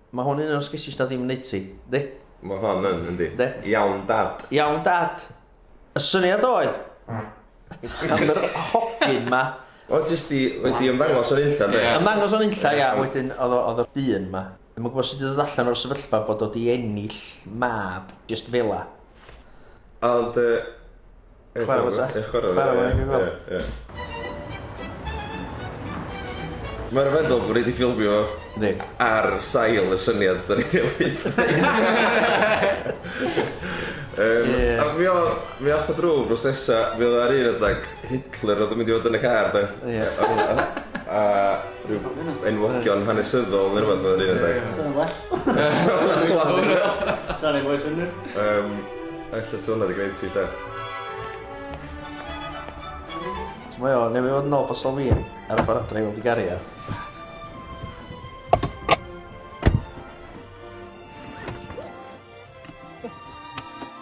Mae hwn un o'r sgesys na ddim yn neud ti, di? Mae hon yn, yndi. Yndi. Iawn dad. Iawn dad. Y syniad oedd, am yr hogyn ma. O, jyst i, wedi ymddangos o'n unlla, de? Ymddangos o'n unlla, ia. Wedyn, oedd y dyn ma. Ddim yn gwybod sut i ddod allan o'r sefyllfa bod o di ennill mab, just fela. Ond... Chwarae fo ta. Chwarae fo, ie. Mae'n rhyfeddol bod ni wedi ffilmio ar sail y syniad da ni newydd. A mi ath o drwy brosesa, mi oedd ar un adeg Hitler oedd yn mynd i fod yn y car, de. A rhyw enwogion hanesyddol neu rhywbeth oedd ar un adeg. Sa'n well. Sa'n ei fwy synnwyr. Ella sa hwnna wedi gwneud ti, de. So mae o, newydd fod yn ôl bosol fi ar y ffordd adre i weld i gariad.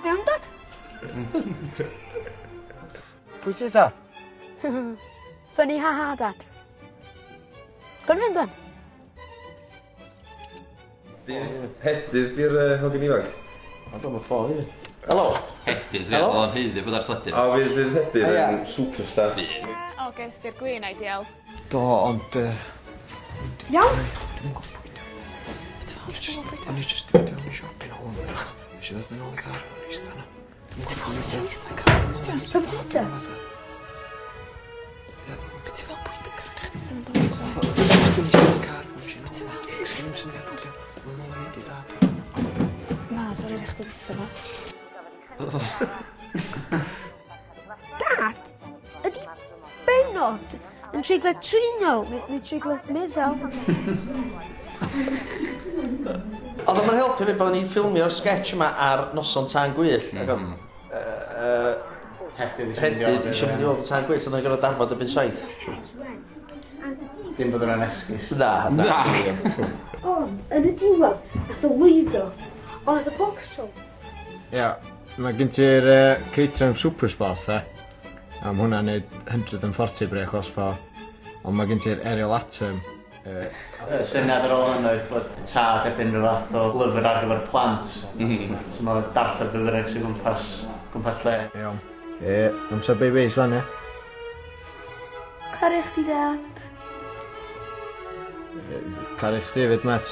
Iawn, dad? Pwy ti ta? Funny ha ha, dad. Gwyn fynd o'n? Hedydd i'r hogyn ifanc? O, dwi'n ffôn i fi. Helo! Hedydd, ie, oedd o'n haeddu bod ar sledu. O, fydd Hedydd yn superstar. Fydd. O, ges di'r gwin ideal. Do, ond... Iawn? Dwi'n gwybod pwy dwi. O'n i jyst yn mynd i siop i'n hwn. Nes i ddod yn ôl i car, o'n i eistedd yna. Be ti fel ti'n eistedd yn car? Be ti fel? Be ti fel bwyd yn car? Chdi ddim yn dod. O'n i jyst yn eistedd yn car. Be ti fel? Ddim syniad pwy dwi. Mae'n ôl yn neud i ddad. Na, sori, rhaid chdi ritho fo. Dad, ydi benod yn treiglad trinol neu treiglad meddal? Oedd o'n helpu fi bod ni'n ffilmio'r sketch yma ar noson tân gwyllt. Hedydd eisiau mynd i weld y tân gwyllt, oedd o'n gorfod darfod erbyn 7. Dim bod yna'n esgus. Na, na. Ond, yn y diwedd, nath o lwyddo, ond nath o box troll. Ia, mae gen ti'r Caterham Supersport, e. A mae hwnna'n neud 140 brake horsepower. Ond mae gen ti'r Ariel Atom. Y syniad ar ôl hwn oedd bod tad erbyn rhyw fath o lyfr ar gyfer plant. So mae darllen fyfyrwraig sy'n gwmpas lle. Iawn. Ie, amser babies fan, ie. Caru chdi, dad. Caru chdi hefyd, met.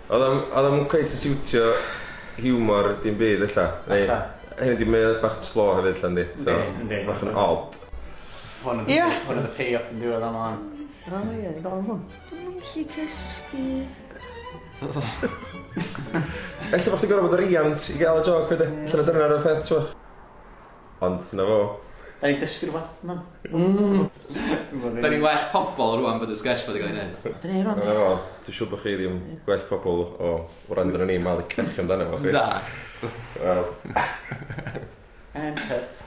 Oedd o'm cweit yn siwtio hiwmor dim byd, ella. Ella. Hyn ydi, mae o bach yn slow hefyd, ella, yndi? So, bach yn odd. Hwn oedd y pay-off yn diwedd am hwn. O, ie, ni'n gofyn hwn. Dwi'm yn gallu cysgu. Ella bod chdi'n gorfod bod yn riant i gael y joc wedyn. Ella dyna'r peth, t'wo. Ond, na fo. Da ni'n dysgu rhywbeth, man. Da ni'n well pobol rwan bod y sketch bod yn cael ei wneud. Dyna ni rwan. Na fo, dwi'n siŵr bod chi ddim gwell pobol o wrando ar ni malu cech amdano fo, chi. Na. Wel. And cut.